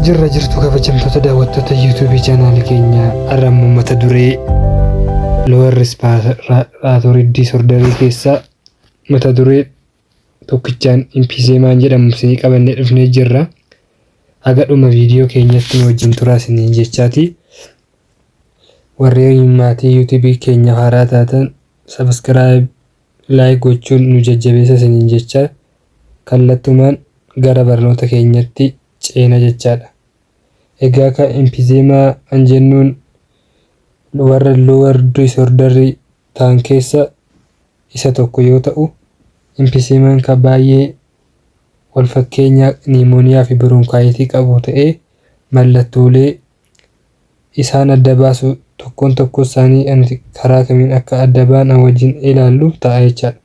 Jirra jirtu kabajamtoota daawwattoota YouTube chaanaalii keenya, har'a immoo mata duree lower respiratory disorder keessaa mata duree tokkichaan emphysema jedhamu isinii qabannee dhufnee jirra. Haga dhuma viidiyoo keenyatti nu wajjin turaa isiniin jechaati. Warreen maatii YouTube keenya haaraa taatan subscribe, like gochuun nu jajjabeessa isiniin jecha, kallattumaan gara barnoota keenyatti ceena jechaadha. Egaa ka emphysema an jennuun warra lower disorder ta'an keessa isa tokko yoo ta'u, emphysemaan ka baay'ee wal fakkeenya pneumonia fi bronchitis qabu ta'ee, mallattoolee isaan adda baasu tokkoon tokko isaanii ani karaa kamiin akka adda ba'an wajjin ilaallu ta'a jechaadha.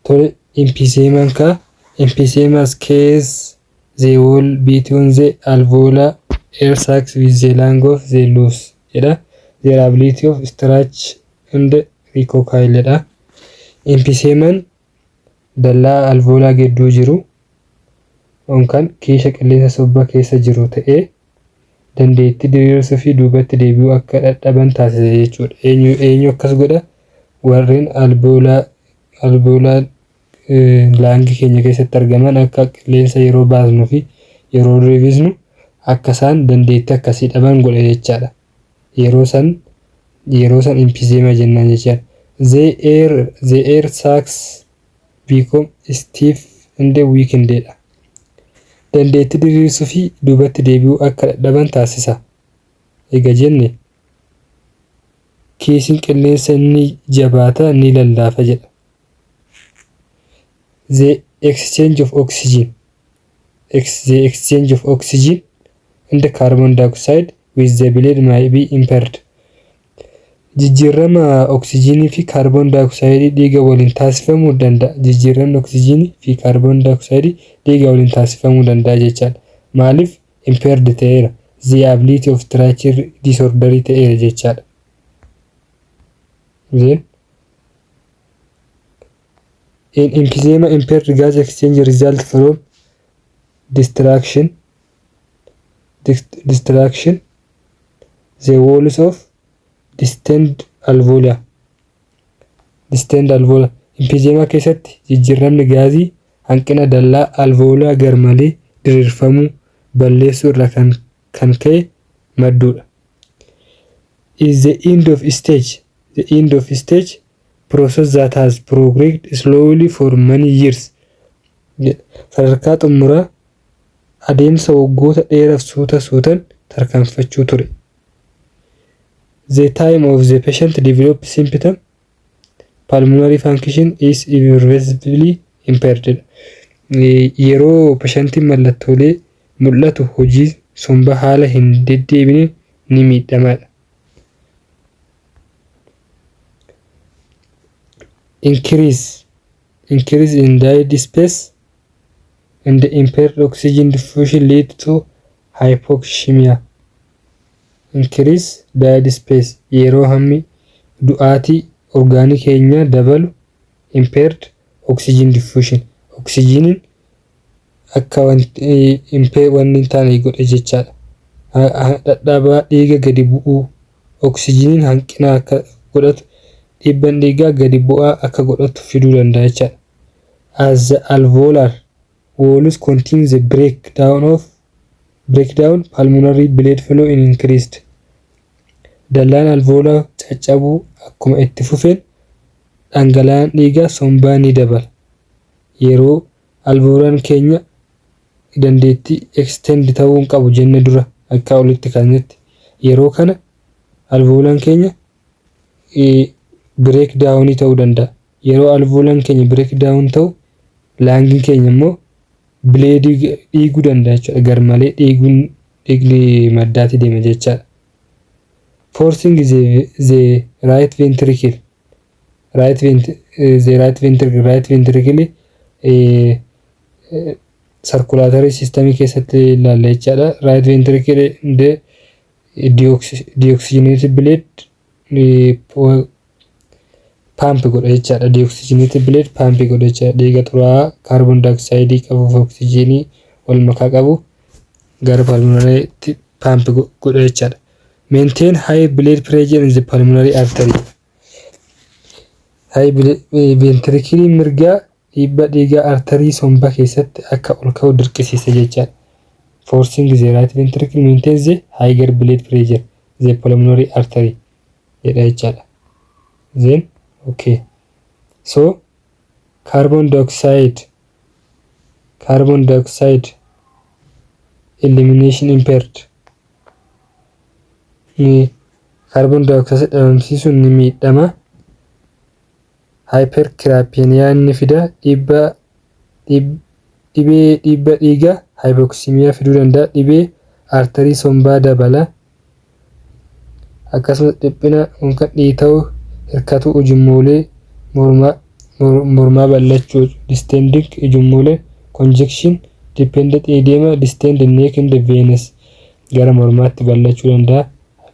Tole, emphysemaan ka emphysemas cause the wall between the alveolar air sacs with the lung of the lose jedha. Their ability of stretch and recoil jedha. Emphysemaan dallaa alveolaa gidduu jiru yookaan kiisha qilleensa somba keessa jiru ta'ee, dandeettii diriirsuu fi duubatti deebi'uu akka dadhaban taasisa jechuudha. Eenyu eenyu akkas godha? Warreen alveolaa lungii keenya keessatti argaman akka qilleensa yeroo baasnuu fi yeroo deebisnu akka isaan dandeettii akkasii dhaban godha jechaadha. Yeroo san emphysema jennaan jechaadha. The air sacs become stiff and weakened dha. Dandeettii diriirsuu fi duubatti deebi'uu akka dadhaban taasisa. Egaa jenne, kiisiin qilleensa inni jabaata, ni lallaafa jedha. The exchange of oxygen the exchange of oxygen and carbon dioxide with the blood may be impaired. Jijjiirama oksijiinii fi kaarboon daayoksayidii dhiiga waliin taasifamuu danda'a. Jijjiiramni oksijiinii fi kaarboon daayoksayidii dhiiga waliin taasifamuu danda'a jechaadha. Maaliif impaired ta'eera? The ability of stretch disorder ta'eera jechaadha. Then in emphysema, impaired gas exchange result from distraction the walls of distend alveolar. Distend alveolar emphysema keessatti jijjiiramni gaazii hanqina dallaa alveolaa garmalee diriirfamuu balleessuu irraa kan ka'e madduudha. Is the end of stage the end of stage process that has progressed slowly for many years. Sadarkaa xumuraa adeemsa waggoota dheeraaf suuta suutan tarkaanfachuu ture. The time of the patient develop symptom, pulmonary function is irreversibly impaired. Yeroo patientiin mallattoolee mul'atu hojii somba haala hin deddeebine ni miidhamaadha. Increase in dead space and impaired oxygen diffusion lead to hypoxemia. Increase dead space, yeroo hammi du'aatii orgaanii keenya dabalu, impaired oxygen diffusion, oxygeniin akka wanti wanni hin taane godhe jechaadha. Dhadhabaa dhiiga gadi bu'uu, oksijiniin hanqina akka godhatu, dhiibban dhiigaa gadi bu'aa akka godhatu fiduu danda'a jechaadha. As the alveolar walls continue the breakdown, pulmonary blood flow in increased. Dallaan alveolaa caccabuu akkuma itti fufeen dhangala'aan dhiigaa sombaa ni dabala. Yeroo alveolaan keenya dandeettii extend ta'uu hin qabu jenne dura akka olitti kaasnetti, yeroo kana alveolaan keenya break down ta'uu danda'a. Yeroo alveolaan keenya break down ta'u, lungiin keenya immoo bloodii dhiiguu danda'a jechuudha. Garmalee dhiiguun dhiigni maddaatti deema jechaadha. Forcing the right ventricle right vent the right ventricle circulatory system keessatti ilaalla jechaadha. Right ventricle the deoxygenated blood pump godha jechaadha. Deoxygenated blood pump godha jechaadha. Dhiiga xuraa'aa kaarboon daayoksayidii qabuuf oksijiinii wal makaa qabu Gara pulmonarytti pump godha jechaadha. Maintain high blood pressure in the pulmonary artery. High ventricle mirgaa dhiibba dhiigaa arterii somba keessatti akka ol ka'u dirqisiisa jechaadha. Forcing the right ventricle maintain the higher blood pressure the pulmonary artery jedha jechaadha. Then okay. So carbon dioxide elimination impaired. Carbon dioxide dhabamsiisuun ni miidhama. Hypercapnia ni fida, dhiibbaa dhibee dhiibba dhiigaa hypoxemia fiduu danda'a. Dhibee arterii sombaa dabala. Akkasumas dhiphina yookaan dhiita'uu hirkatu ujummoolee mormaa bal'achuu, distending ujummoolee, congestion dependent edema, distend neck and veins gara mormaatti bal'achuu danda'a.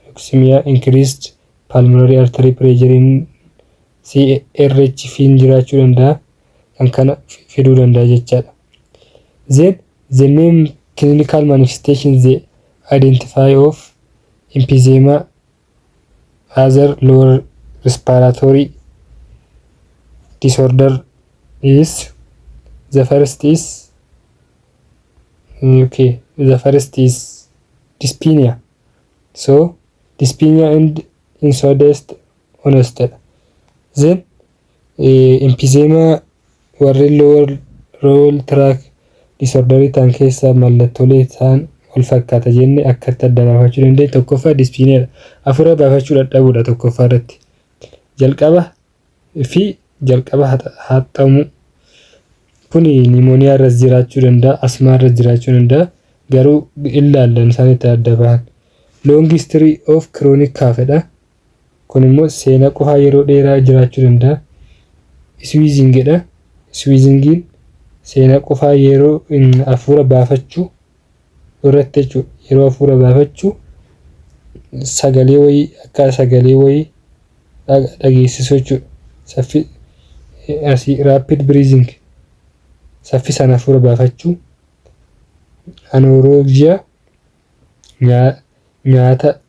Hypoxemia, increased pulmonary artery pressure, CRH fiin jiraachuu danda'a. Kan kana fiduu danda'a jechaadha. Then the main clinical manifestation, the identify of emphysema, other lower respiratory disorder is, the first is, okay, the first is dyspnea. So dyspnea and insidious onset. Then emphysema warreen lower tract disorder ta'an keessaa mallattoolee isaan wal fakkaata jenne akkatti adda baafachuu dandeenya. Tokkoffaa dyspnea, hafuura baafachuu dadhabuudha tokkoffaa irratti. Jalqaba fi jalqaba haxxamuu kun pneumonia irras jiraachuu danda'a, asthma irras jiraachuu danda'a. Garuu ilaallan isaan itti adda bahan. Long history of chronic cough dha. Kun immoo seenaa qofaa yeroo dheeraa jiraachuu danda'a. Wheezing dha. Wheezingiin seenaa qofaa yeroo hafuura baafachuu irratti jechuudha. Yeroo hafuura baafachuu sagalee wayii akka sagalee wayii dhageessisu jechuudha. Saffi asii rapid breathing, saffisaan hafuura baafachuu. Anorexia, nyaata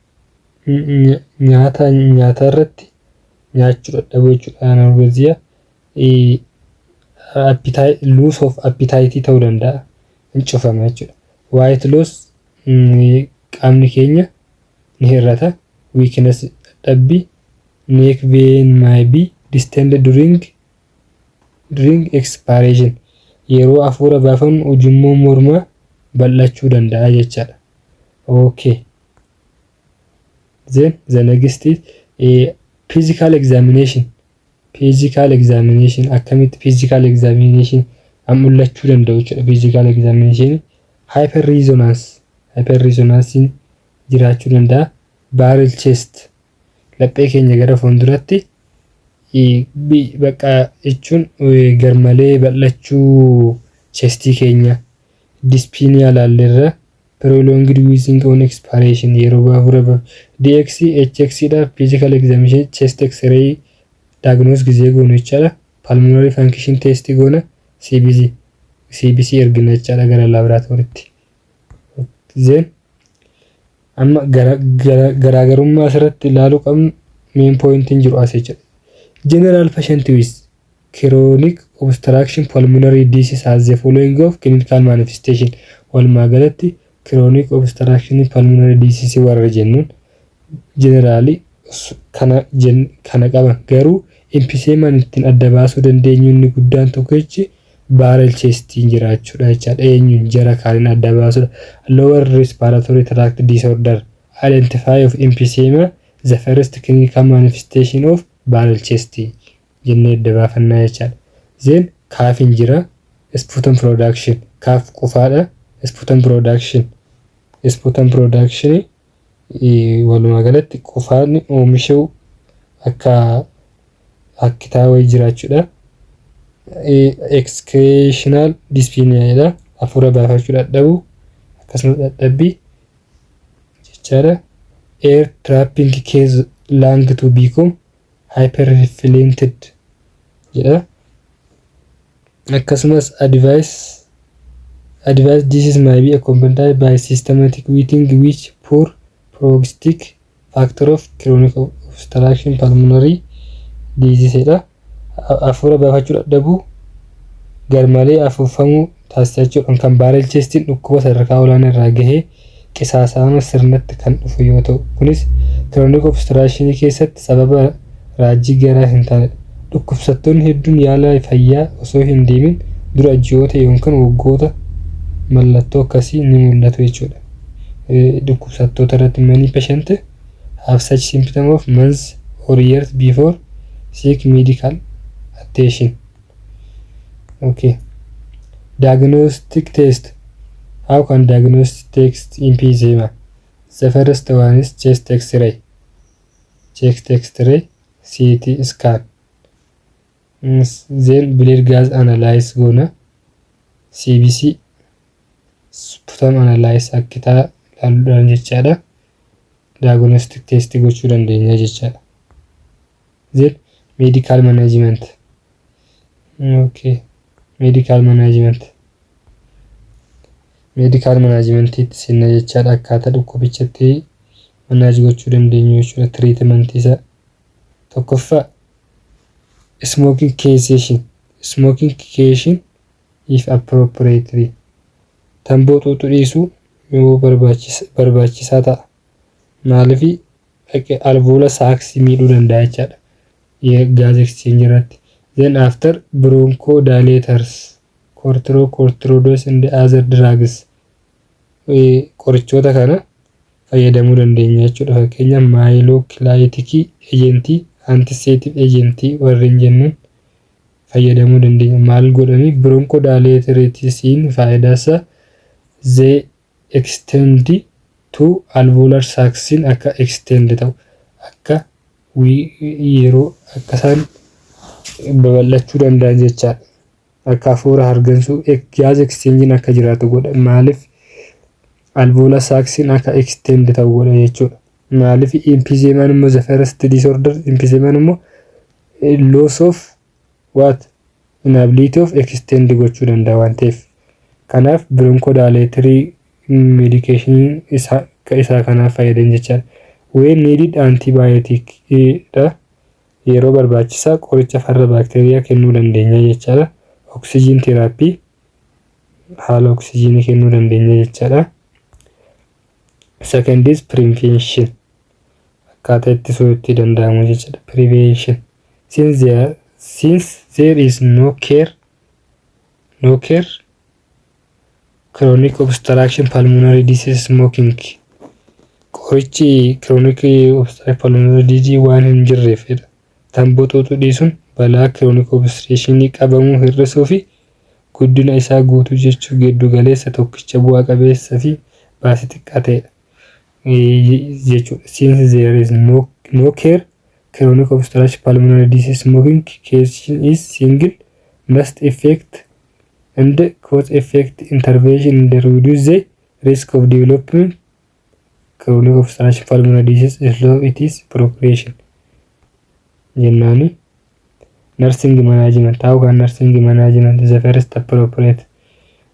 irratti nyaachuu dadhabuu jechuudha. Anorexia, loss of appetite ta'uu danda'a. Hin cufama jechuudha. Weight loss, qaamni keenya ni hir'ata. Weakness, dadhabbii. Neck vein may be distended during expiration. Yeroo hafuura baafannu ujummoon mormaa bal'achuu danda'a jechaadha. Okay. Then the next is physical examination. Physical examination, akkamitti physical examination mul'achuu danda'u jechuudha. Physical examination hyper resonance, hyper resonance jiraachuu danda'a. Barrel chest, laphee keenya gara fuulduratti bakka jechuun garmalee bal'achuu chestii keenya. Dyspnea laalleerra. Prolonged wheezing on expiration, yeroo hafuura. DX HX dha. Physical examination, chest x-ray diagnose gizee goonu jechaadha. Pulmonary function test goona. CBC ergina jechaadha gara laaboraatooriitti. Then amma garaagarummaa asirratti ilaaluu qabnu, main pointiin jiru as jechuudha. General patient with chronic obstruction pulmonary disease has the following of clinical manifestation. Walumaa galatti chronic obstruction pulmonary disease warra jennuun generally kana kana qaban, garuu emphysemaan ittiin adda baasuu dandeenyu inni guddaan tokkichi barrel chestiin jiraachuudha jechaadha. Eenyuun jara kaaniin adda baasudha. Lower respiratory tract disorder identify of emphysema, the first clinical manifestation of barrel chest jennee adda baafannaa jechaadha. Then coughiin jira. Sputum production, cough qufaadha. Sputum production walumaa galatti qufaan oomishuu akka akkitaa wayii jiraachuudha. Exertional dyspnea jedha. Hafuura baafachuu dadhabuu akkasumas dadhabbii jechaadha. Air trapping cause lung to become hyperinflated jedha. Akkasumas advice Advanced disease may be accompanied by systematic wheezing, which poor prognostic factor of chronic obstruction pulmonary disease dha. Hafuura baafachuu dadhabuu, garmalee afuufamuu taasisa jechuudha. Kan barrel chestiin dhukkuba sadarkaa olaanaa irraa gahee qisaasa'ama sirnatti kan dhufu yoo ta'u, kunis chronic obstruction keessatti sababa raajii garaa hin taanedha. Dhukkubsattoonni hedduun yaala fayyaa osoo hin deemin dura ji'oota yookaan waggoota mallattoo akkasii ni mul'atu jechuudha. Dhukkubsattoota irratti many patient have such symptom of months or years before seek medical attention. Okay. Diagnostic test. How can diagnostic test emphysema? The first one is chest X-ray. Chest X-ray, CT scan. Then blood gas analyze goona. CBC, sputum analyze akkitaa ilaaluudhaan jechaadha. Diagnostic test gochuu dandeenya jechaadha. Then medical management. Okay. Medical management. Medical managementiitti sinna jechaadha, akkaataa dhukkubichatti manage gochuu dandeenyu jechuudha. Treatment isaa tokkoffaa smoking cessation. Smoking cessation if appropriately. Tamboo xuuxuu dhiisuu yoo barbaachisaa ta'a. Maaliif? Alveolar sacsii miidhuu danda'a jechaadha. Gas exchange irratti. Then after, bronchodilators, corticosteroids and other drugs, qorichoota kana fayyadamuu dandeenya jechuudha. Fakkeenyaaf mucolytic agentii, antitussive agentii warreen jennuun fayyadamuu dandeenya. Maal godhanii? Bronchodilatorsiin faayidaa isaa they extend to alveolar sacs akka extend ta'u, akka yeroo akka isaan babal'achuu danda'an jechaadha. Akka hafuura hargansuu gas exchange akka jiraatu godha. Maaliif? Alveolar sacs akka extend ta'u godha jechuudha. Maaliif? Emphysemaan immoo the first disorder, emphysemaan immoo loss of what, inability of extend gochuu danda'a waan ta'eef. Kanaaf bronchodilatory medication isaa kanaaf fayyadan jechaadha. When needed, antibiotic dha. Yeroo barbaachisaa qoricha farra baakteeriyaa kennuu dandeenya jechaadha. Oxygen therapy, haala oksijiinii kennuu dandeenya jechaadha. Second is prevention. Akkaataa ittisuu itti danda'amu jechaadha. Prevention. Since there is no cure chronic obstruction pulmonary disease smoking, qorichi chronic obstruction pulmonary disease waan hin jirreefidha. Tamboo xuuxuu dhiisuun balaa chronic obstruction qabamuu hir'isuu fi guddina isaa guutuu jechuuf giddu galeessa tokkicha bu'aa qabeessa fi baasii xiqqaa ta'edha jechuudha. Since there is no cure chronic obstructive pulmonary disease, smoking cessation is single most effect and cost effect intervention and reduce the risk of developing chronic obstructive pulmonary disease, slow its progression jennaani. Nursing management. How can nursing management? The first appropriate,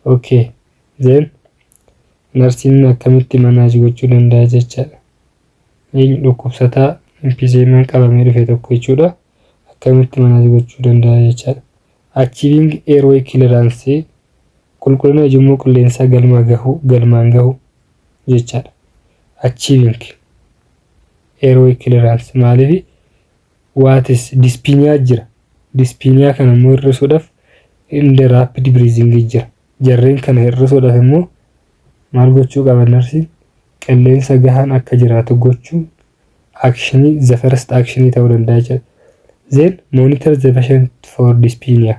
okay, then nursiin akkamitti manage gochuu danda'a jechaadha. Eenyu? Dhukkubsataa emphysemaan qabamee dhufe tokko jechuudha. Akkamitti manage gochuu danda'a jechaadha. Achieving airway clearance, qulqullina ujummoo qilleensaa galma gahu, galmaan gahu jechaadha. Achieving airway clearance maaliif? What is dyspnea jira. Dyspnea kana immoo hir'isuudhaaf inni rapid breathing jira. Jarreen kana hir'isuudhaaf immoo maal gochuu qaba narsiin? Qilleensa gahaan akka jiraatu gochuu actionii, the first actionii ta'uu danda'a jechuudha. Then monitor the patient for dyspnea,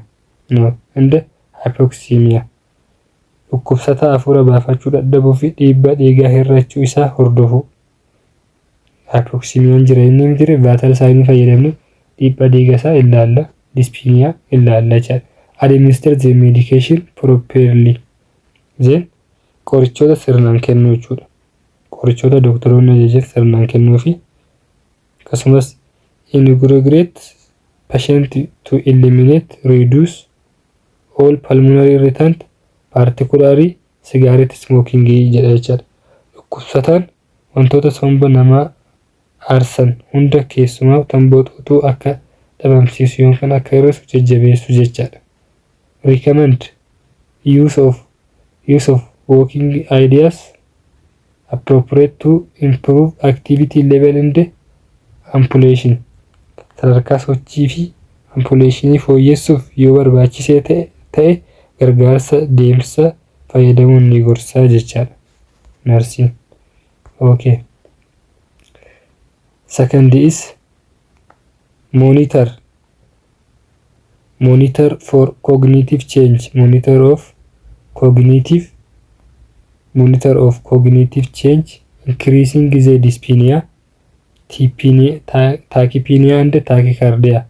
no, and hypoxemia. Dhukkubsataa hafuura baafachuu dadhabuu fi dhiibbaa dhiigaa hir'achuu isaa hordofuu. Hypoxemiaan jira inni hin jire vital signii fayyadamne dhiibbaa dhiiga isaa ilaalla, dyspnea ilaalla jechaadha. Administer the medication properly. Then qorichoota sirnaan kennuu jechuudha. Qorichoota doktoroonni ajajan sirnaan kennuu fi akkasumas encourage patient to eliminate, reduce all pulmonary irritant, particularly Cigarette smoking jedha jechaadha. Dhukkubsataan wantoota somba namaa aarsan hunda, keessumaa tamboo xuuxuu, akka dhabamsiisu yookaan akka hir'isu jajjabeessu jechaadha. Recommend use of walking aids appropriate to improve activity level and ambulation. Sadarkaa sochii fi ambulationii fooyyessuuf yoo barbaachisee ta'e gargaarsa deemsa fayyadamuun ni gorsaa jechaadha. Narsiin. Okay. Second is monitor for cognitive change, monitor of cognitive change, increasing the dyspnea, tachypnea and tachycardia.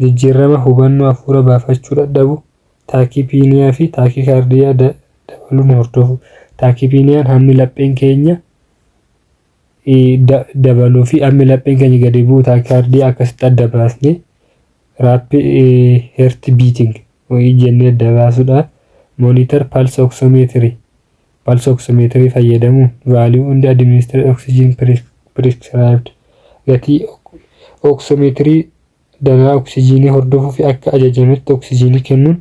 Jijjiirama hubannoo, hafuura baafachuu dadhabu, tachypnea fi tachycardia dabaluun hordofu. Tachypneaan hammi lapheen keenya dabaluu fi hammi lapheen keenya gadi bu'u, tachycardia akkasitti adda baasnee rapid heart beating jennee adda baasuudha. Monitor pulse oximetry, pulse oximetry fayyadamuun value and administer oxygen prescribed. Gatii oximetry danaa oksijiinii hordofuu fi akka ajajametti oksijiinii kennuun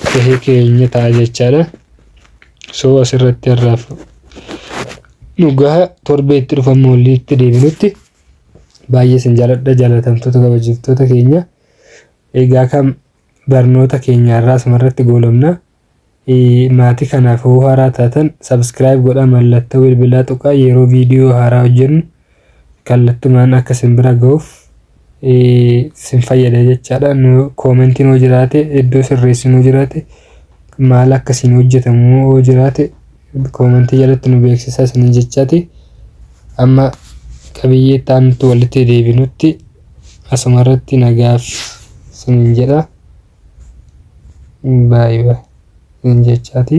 gahee keenya ta'a jechaadha. So asirratti har'aaf nu gaha. Torbee itti dhufamu walitti deebinutti baay'ee isin jaaladha, jaalatamtoota kabajamtoota keenya. Egaa kan barnoota keenya irraa asumarratti goolabna. Maatii kanaaf yoo haaraa taatan subscribe godhaa, mallattoo bilbilaa tuqaa, yeroo viidiyoo haaraa hojjennu kallattumaan akka isin bira ga'uuf isin fayyada jechaadha. Nu commentiin yoo jiraate, iddoo sirreessinu yoo jiraate, maal akka isin hojjetamu yoo jiraate, commentii jalatti nu beeksisaa isiniin jechaati. Amma qabiyyee itti aanutti walitti deebinutti asumarratti nagaaf isiniin jedha. Baay'ee baay'ee isiniin jechaati.